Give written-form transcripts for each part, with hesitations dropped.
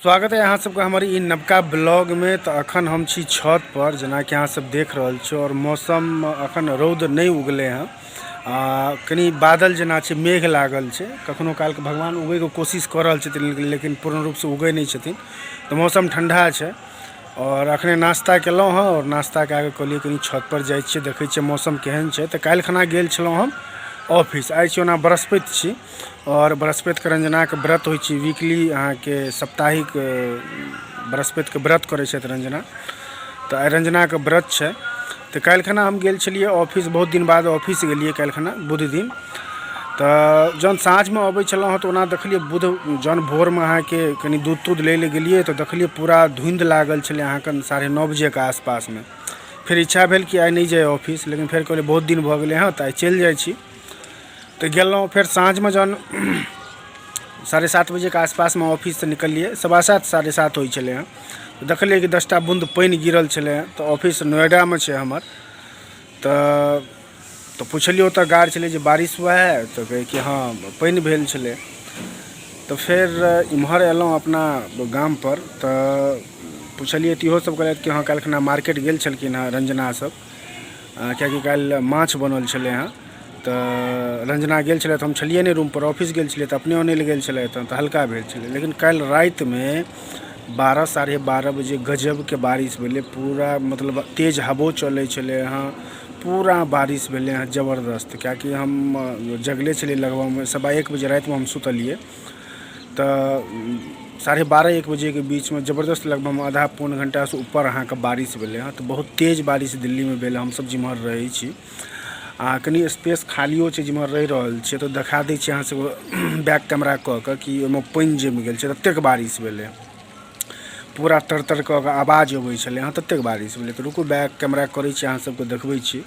स्वागत है अहाँ सबके हमर ई नवका ब्लॉगमे। तऽ अखन हम छी छत पर, जेनाकि अहाँ सब देख रहल छी, और मौसम अखन रौद नहि उगलै हँ, आ कनि बादल जेना छै, मेघ लागल छै। कखनो कालके भगवान उगैके कोशिश कऽ रहल छथिन, लेकिन पूर्ण रूपसँ उगै नहि छथिन। तऽ मौसम ठण्डा छै और अखने नाश्ता केलहुँ हँ, और नाश्ता कए कऽ कहलियै कनि छत पर जाइ छियै, देखै छियै मौसम केहन छै। तऽ काल्हि खना गेल छलहुँ हम ऑफिस। आइ छी ओना बृहस्पति छी और बृहस्पतिके रञ्जनाके व्रत होइ छै वीकली, अहाँके साप्ताहिक बृहस्पतिके व्रत करै छथि रञ्जना। तऽ आइ रञ्जनाके व्रत छै। तऽ काल्हि खना हम गेल छलियै ऑफिस, बहुत दिन बाद ऑफिस गेलियै काल्हि खना बुध दिन। तऽ जहन साँझमे अबै छलहुँ हँ तऽ ओना देखलियै बुध जहन भोरमे अहाँके कनि दूध तूध लै लए गेलियै तऽ देखलियै पूरा धुन्ध लागल छलै अहाँके 9:30 बजेके आसपासमे। फेर इच्छा भेल कि आइ नहि जाइ ऑफिस, लेकिन फेर कहलियै बहुत दिन भऽ गेलै हँ तऽ आइ चलि जाइ छी। तऽ गेलहुँ। फेर साँझमे जहन 7:30 बजेके आसपासमे ऑफिससँ निकललियै, 7:15 7:30 होइ छलै हँ, तऽ देखलियै कि 10टा बून्द पानि गिरल छलै हँ। तऽ ऑफिस नोएडामे छै हमर। तऽ तऽ पुछलियै, ओतऽ गार्ड छलै जे बारिश हुआ है? तऽ कहै कि हँ, पानि भेल छलै। तऽ फेर इम्हर एलहुँ अपना गामपर तऽ पुछलियै तऽ इहो सब कहलथि कि हँ, काल्हि खना मार्केट गेल छलखिन हँ रञ्जना सब, किएकि काल्हि माछ बनल छलै हँ। तऽ रञ्जना गेल छलथि, हम छलियै नहि रूमपर, ऑफिस गेल छलियै, तऽ अपने अनै लए गेल छलथि हँ, तऽ हल्का भेल छलै। लेकिन काल्हि रातिमे 12 12:30 बजे गजबके बारिश भेलै पूरा, मतलब तेज हवो चलै छलै हँ, पूरा बारिश भेलै हँ जबरदस्त। किएकि हम जगले छलियै, लगभगमे 1:15 बजे रातिमे हम सुतलियै, तऽ 12:30 1 बजेके बीचमे जबरदस्त लगभगमे आधा पौन घण्टासँ ऊपर अहाँके बारिश भेलै हँ। तऽ बहुत तेज बारिश दिल्लीमे भेल। हमसभ जिम्हर रहै छी आ कनि स्पेस खालियो छै जिम्हर रहि रहल छियै, तऽ देखा दै छी अहाँ सबके बैक कैमरा कऽ कऽ कि ओहिमे पानि जमि गेल छै, ततेक बारिश भेलै। पूरा तर तर कऽ कऽ आवाज अबै छलै हँ, ततेक बारिश भेलै। तऽ रुकू, बैक कैमरा करै छी, अहाँ सबके देखबै छी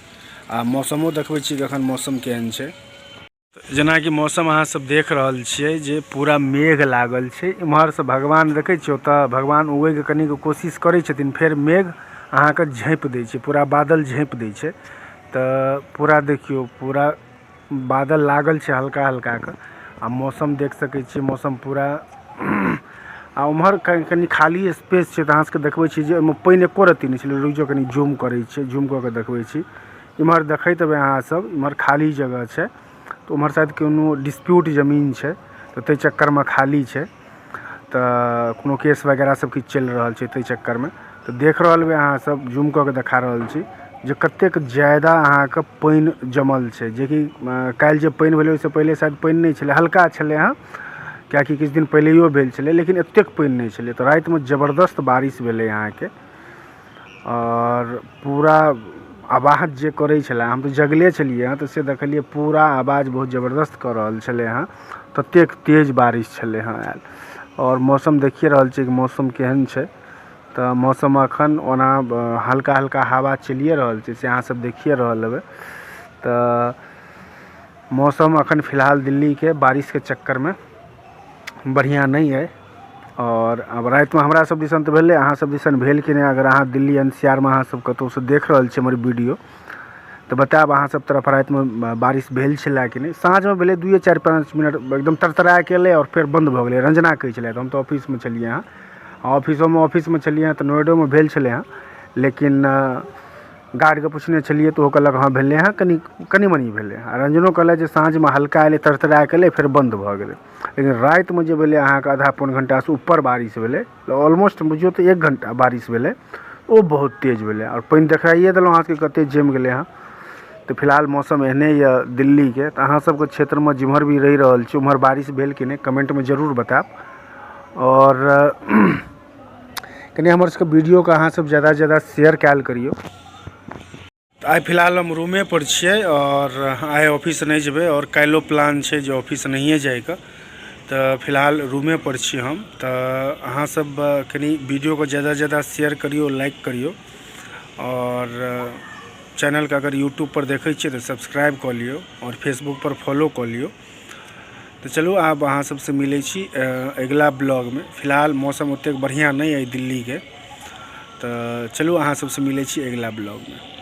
आ मौसमो देखबै छी कि एखन मौसम केहन छै। जेनाकि मौसम अहाँ सब देख रहल छियै जे पूरा मेघ लागल छै। इम्हरसँ भगवान देखै छियै, ओतऽ भगवान उगैके कनिक कोशिश करै छथिन, फेर मेघ अहाँके झाँपि दै छै, पूरा बादल झाँपि दै छै। तऽ पूरा देखियौ, पूरा बादल लागल छै हल्का हल्काके आ मौसम देख सकै छियै, मौसम पूरा। आ उम्हर कनि खाली स्पेस छै तऽ अहाँ सबके देखबै छी जे ओहिमे पानि एको रत्ती नहि छलै। रुकि जाउ, कनि जूम करै छियै, जूम कऽ कऽ देखबै छी। इम्हर देखैत हेबै अहाँ सब, इम्हर खाली जगह छै, तऽ उम्हर शायद कोनो डिस्प्यूट जमीन छै, तऽ ताहि चक्करमे खाली छै, तऽ कोनो केस वगैरह सब किछु चलि रहल छै ताहि चक्करमे। तऽ देख रहल हेबै अहाँ सब, जूम कऽ के देखा रहल छी जे कतेक ज्यादा अहाँके पानि जमल छै, जेकि काल्हि जे पानि भेलै ओहिसँ पहिले शायद पानि नहि छलै, हल्का छलै हँ, किएकि किछु दिन पहिलैयो भेल छलै, लेकिन एतेक पानि नहि छलै। तऽ रातिमे जबरदस्त बारिश भेलै अहाँके आओर पूरा आवाज जे करै छलै, हम तऽ जगले छलियै हँ, तऽ से देखलियै पूरा आवाज बहुत जबरदस्त कऽ रहल छलै हँ, ततेक तेज बारिश छलै हँ आयल। आओर मौसम देखिए रहल छियै कि मौसम केहन छै। तऽ मौसम अखन ओना हल्का हल्का हवा चलिए रहल छै, से अहाँ सब देखिए रहल हेबै। तऽ मौसम अखन फिलहाल दिल्लीके बारिशके चक्करमे बढ़िआँ नहि अइ। आओर आब रातिमे हमरा सब दिसन तऽ भेलै, अहाँ सब दिसन भेल कि नहि? अगर अहाँ दिल्ली एन सी आर मे अहाँ सब कतहुसँ देख रहल छी हमर वीडियो, तऽ बतायब अहाँ सब तरफ रातिमे बारिश भेल छलै कि नहि। साँझमे भेलै 2 4 5 मिनट, एकदम तरतराके एलै आओर फेर बन्द भऽ गेलै, रञ्जना कहै छलै। हम तऽ ऑफिसमे छलियै हँ, ऑफिसोमे ऑफिसमे छलियै हँ, तऽ नोएडोमे भेल छलै हँ, लेकिन गार्डके पुछने छलियै तऽ ओ कहलक हँ, भेलै हँ, कनि कनि मनि भेलै हँ। रञ्जनो कहलक जे साँझमे हल्का एलै, तरतराके एलै, फेर बन्द भऽ गेलै। लेकिन रातिमे जे भेलै अहाँके आधा पौन घण्टासँ ऊपर बारिश भेलै, ऑलमोस्ट बुझियौ तऽ 1 घण्टा बारिश भेलै, ओ बहुत तेज भेलै। आओर पानि देखाइए देलहुँ अहाँके कते जमि गेलै हँ। तऽ फिलहाल मौसम एहने यऽ दिल्लीके। तऽ अहाँ सबके क्षेत्रमे जिम्हर भी रहि रहल छी, उम्हर बारिश भेल कि नहि, कमेन्टमे जरूर बतायब। आओर कनि हमर सबके वीडियोके अहाँ सब ज्यादासँ ज्यादा शेयर कयल करियौ। तऽ आइ फिलहाल हम रूमे पर छियै आओर आइ ऑफिस नहि जेबै, आओर काल्हिो प्लान छै जे ऑफिस नहिए जाइके। तऽ फिलहाल रूमे पर छी हम। तऽ अहाँ सब कनि वीडियोके ज्यादासँ ज्यादा शेयर करियौ, लाइक करियौ, आओर चैनलके अगर यूट्यूब पर देखै छियै तऽ सब्सक्राइब कऽ लियौ आओर फेसबुक पर फॉलो कऽ लियौ। तऽ चलू, आब अहाँ सबसँ मिलै छी अगिला ब्लॉगमे। फिलहाल मौसम ओतेक बढ़िआँ नहि अइ दिल्लीके। तऽ चलू, अहाँ सबसँ मिलै छी अगिला ब्लॉगमे।